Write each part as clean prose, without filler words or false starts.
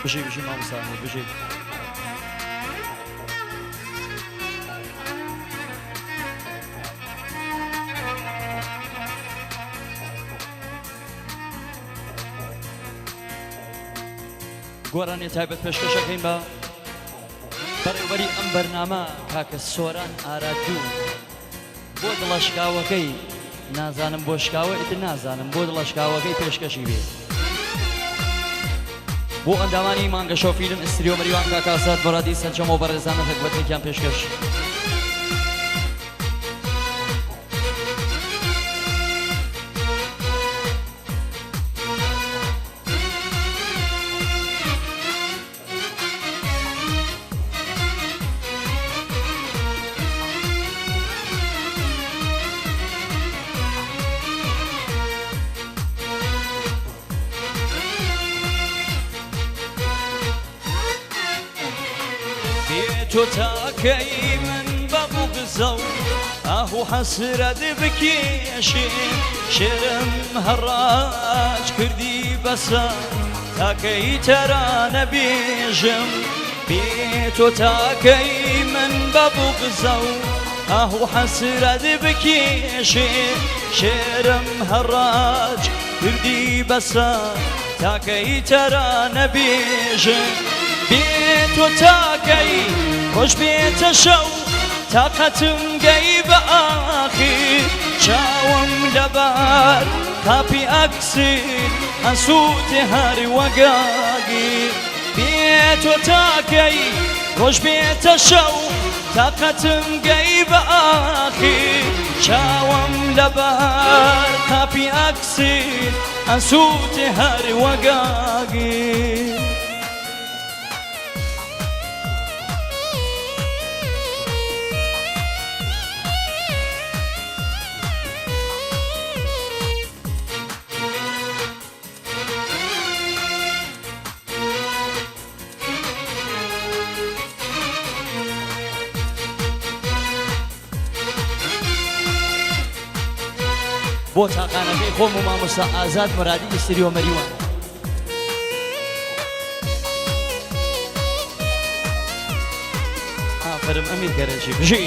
بژی بژی مامۆستا ئەمیر بژی. گۆرانی تایبەت پێشکەشەکەین بە بەڕێوبەری ئەم بەرنامە کاکە سۆران ئارادوو بۆ دڵە شکاوەکەی نازانم بۆ شکاوە ئیتر نازانم بۆ دڵە شکاوەکەی پێشکەشی بێ بۆ ئەندامانی مانگەشەو فیلم ئستریۆ مەریوان کاک ئازاد مورادی سەرجەم و بەڕێزانە تەکبەتێکیان پێشکەش. تۆ تاکەی من بە بوگزە و ئاه و حەسرەت بکێشێ شێرم هەڕاج کردی بەسە تاکەی تەرانە بێژم بێ تۆ تاکەی من بە بوغزە و ئاه و حەسرەت بکێشێ شێرم هەڕاج کردی بەسە تاکەی تەرانە بێژم بێ تۆ تاکەی ڕۆژ بێتە شەو تاقەتم گەی بە ئاخیر چاوم لەبەر قاپی ئەکسیر ئەسووتێ هەر وەگاگی بێ تۆ تاکەی ڕۆژ بێتە شەو تاقەتم گەی بە ئاخیر چاوم لەبەر قاپی ئەکسیر ئەسووتێ هەر وەگاگی. بۆ تاقانەکەی خۆم و مامۆستا ئازاد مورادی ئیستریۆ مەریوان. ئافەرم ئەمیر گەرەجی بژی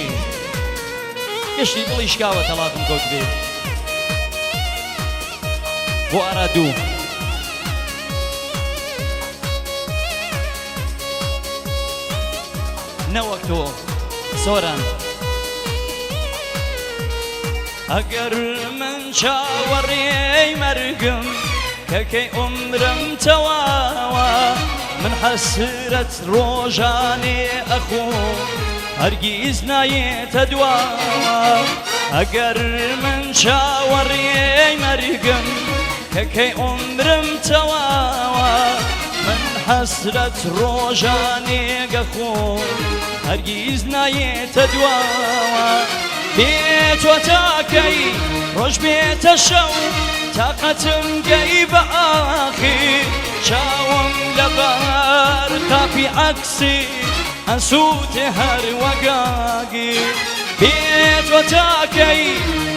گەشتی دڵی شکاوە تەڵاقم کەوت بێ بۆ ئارادوو نەوەک تۆ سۆران ئەگەر من چاوەڕێی مەرگم کە کەی عومرم تەواوە من حەسرەت ڕۆژانێ ئەخۆم هەرگیز نایێتە دواوە ئەگەر من چاوەڕێی مەرگم کە کەی عومرم تەواوە من حەسرەت ڕۆژانێ گەخۆم هەرگیز نایێتە دواوە بێ تۆ تاکەی ڕۆژ بێتە شەو تاقەتم گەی بە ئاخیر چاوم لەبەر قاپی عەکسی ئەسووتێ هەر وەگاگی بێ تۆ تاکەی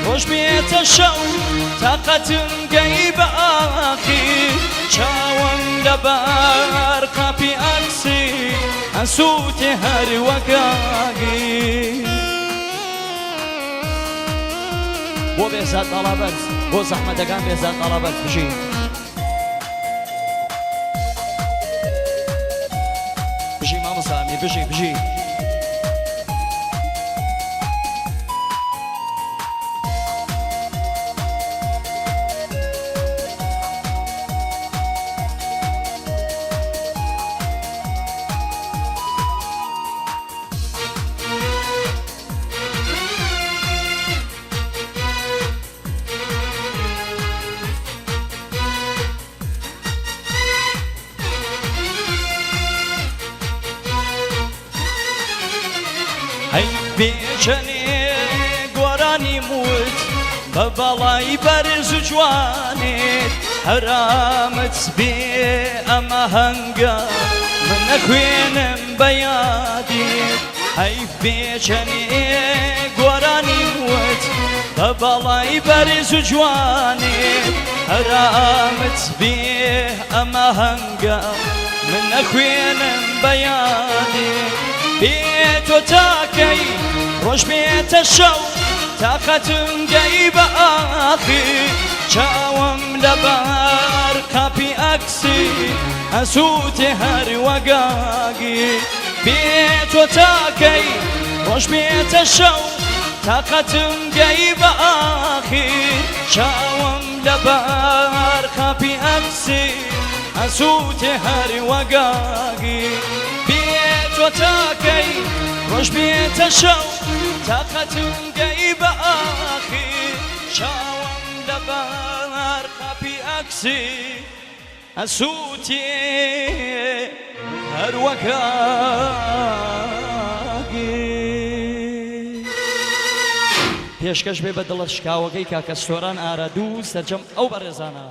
ڕۆژ بێتە شەو تاقەتم گەی بە ئاخیر چاوم لەبەر قاپی عەکسی ئەسووتێ هەر وەگاگی. بۆ بێزاد باڵابەرز بۆ زەحمەتەکان بێزاد باڵابەرز بژی. بژی مامۆستا ئەمیر بژی بژی. هەی بێچەنێ گۆرانی موت بە باڵای بەرز و جوانێت هەرامت بێ ئەمە هەنگە من نەخوێنم بە یادیت حەیف بێ چەنێ گۆرانیم وت بە باڵای بەرز و جوانێت هەرامت بێ ئەمە هەنگە. من ئەخوێنم بە یادێ بێ تۆ تاکەی ڕۆژ بێتە شەو تاقەتم گەی بە ئاخیر چاوم لەبەر قاپی ئەکسی ئەسووتێ هەر وەگاگی بێ تۆ تاکەی ڕۆژ بێتە شەو تاقەتم گەی بە ئاخیر چاوم لەبەر قاپی ئەکسی ئەسووتێ هەر وەگاگی بێ تۆ تاکەی ڕۆژ بێتە شەو تاقەتم گەی بە ئاخیر چاوم لەبەر قاپی ئەکسی ئەسووتێ هەر وەگاگی. پێشکەش بێ بە دڵە شکاوەکەی کاکە سۆران ئارادوو سەرجەم ئەو بەڕێزانە.